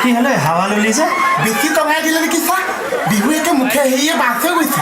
কি হ'লে হাৱা ললি যে? বেছি টঙাই দিলে নেকি চা, বিহু একে মুখে হেৰিয়ে বাছ হৈ গৈছে।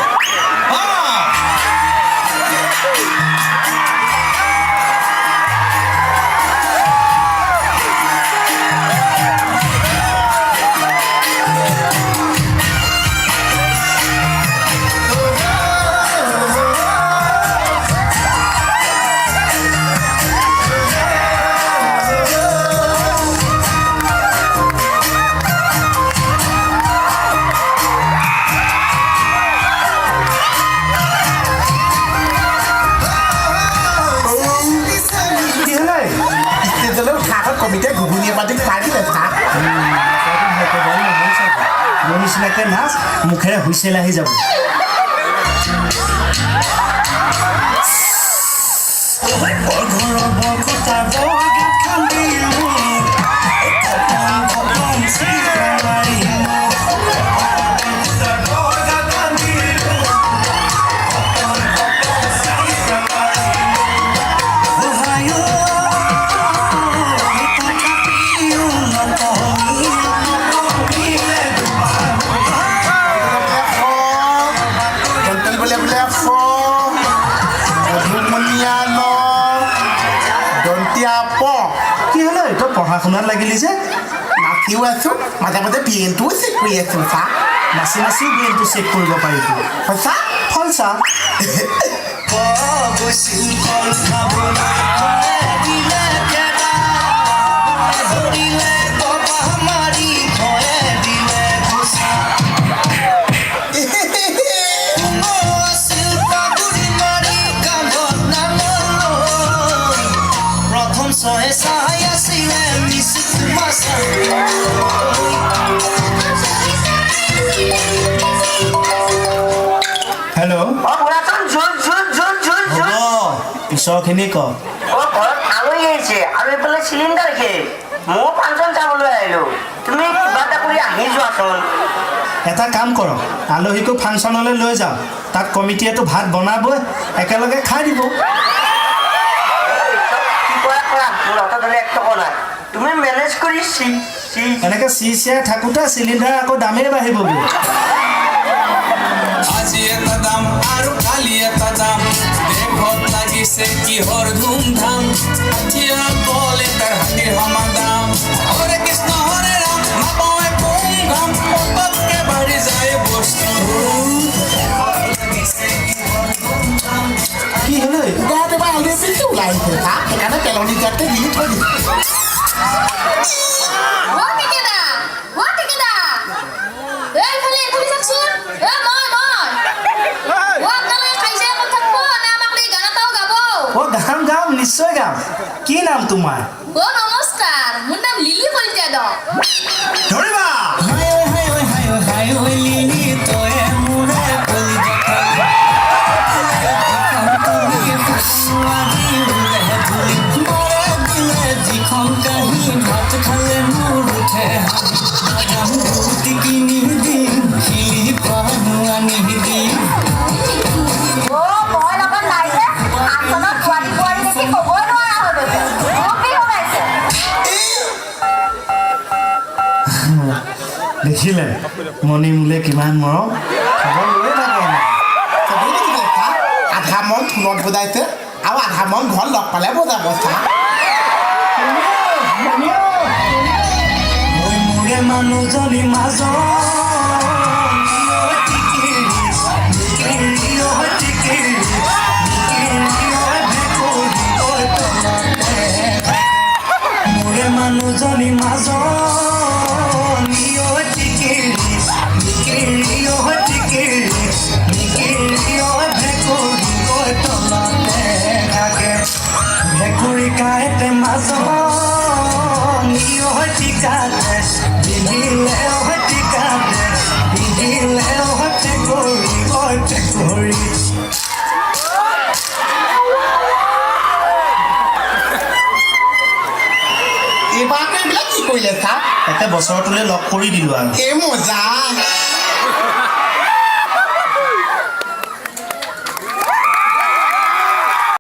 কি হ'লে? ষ্টেজলৈ উঠা আগত কমিটিয়ে ঘুগুনি এবাতি খুৱাই দিলে চা। মোৰ নিচিনাকে নাচ, মুখেৰে হুইচেল আহি যাব। কণ্টল বোলে বোলে ফ, মধুমনীয়া ন, দন্তীয়া প। কি হ'লে, তই পঢ়া শুনাত লাগিলি যে? নাচিও আছো, মাজে মাজে ব্ৰেইনটোও চেক কৰি আছো চা। নাচি নাচিও ব্ৰেইনটো চেক কৰিব পাৰিবি। সঁচা? ফলচা। হেল্ল'। অ বুঢ়াচোন, জোৰ জোৰ জোৰ জোৰ জোৰ। হ'ব, পিছৰখিনি ক। অ ঘৰত আলহী আহিছে আৰু এইফালে চিলিণ্ডাৰ শেষ। ময়ো ফাংচন চাবলৈ আহিলো, তুমি কিবা এটা কৰি আহি যোৱাচোন। এটা কাম কৰক, আলহীকো ফাংচনলৈ লৈ যাওক। তাত কমিটিয়েতো ভাত বনাবই, একেলগে খাই দিব। কি কৰা কৰা, মোৰ হাতত হ'লে 1 টকা নাই। তুমি মেনেজ কৰি চি চি। এনেকৈ চি চিয়াই থাকোঁতে চিলিণ্ডাৰ আকৌ দামেই বাঢ়িবগৈ। আজি এটা দাম আৰু কালি এটা দাম, দেশত লাগিছে কিহৰ ধুমধাম? হাতীয়া কল এটাৰ হাতীৰ সমান দাম। হৰে কৃষ্ণ হৰে ৰাম, নাপাওঁ একো ঘাম, পটককে বাঢ়ি যায় বস্তু। লাগিছে কিহৰ ধুমধাম? কি হ'লে? গাত এবাৰ আলু এপিচো ওলাই আহিছে চা, সেইকাৰণে পেলনি যোৱাতকৈ গিলি থৈ দিছে। অ টেকেদা, অ টেকেদা, এইফালে এইফালে চাওকচোন। এ মই মই অ, আপোনালোকে খাইছে ক'ত থাকব নে আমাক লৈ গান এটাও গাব? অ গাম গাম, নিশ্চয় গাম। কি নাম তোমাৰ? অ নমস্কাৰ, মোৰ নাম লিলি কলিতা দক। ধৰিবা। হায় হায় হায় হায় ঐ লিলি, তয়ে মোৰে কলিজা যিখন কাঁহী ভাত খালে মোৰ উঠে বাদাম ৰুটি কিনি দিম, শিলি পানো আনি দিম। অ মই লগত নাই যে আচলত ছোৱালী বোৱাৰী দেখি ক'বই নোৱাৰা হৈ গৈছে, বহুত বিহু গাইছে। দেখিলে মণি মোলে কিমান মৰম, খবৰ লৈয়ে থাকে এনেকৈ। চবেই দেখিছে চা, আধা মন ফোনত বজাইছে আৰু আধা মন ঘৰত লগ পালে বজাব চা। মই মোৰে মানুহজনী মাজত টিকিৰি টিকিৰি ঐ টিকিৰি টিকিৰি ঐ ভেকুৰী ঐ তলতে। মোৰে মানুহজনী মাজনী ঐ টিকিৰি টিকিৰি ঐ টিকিৰি টিকিৰি ঐ ভেকুৰী ঐ তলতে থাকে। ভেকুৰী কাঁইটে মাজনী ঐ টিকাতে বিন্ধিলে ঐ, টিকাতে বিন্ধিলে ঐ ভেকুৰী ঐ ভেকুৰী। এইবাৰতো এইবিলাক কি কৰিলে চা? একে বছৰটোলৈ লগ কৰি দিলোঁ আৰু। এই মজা।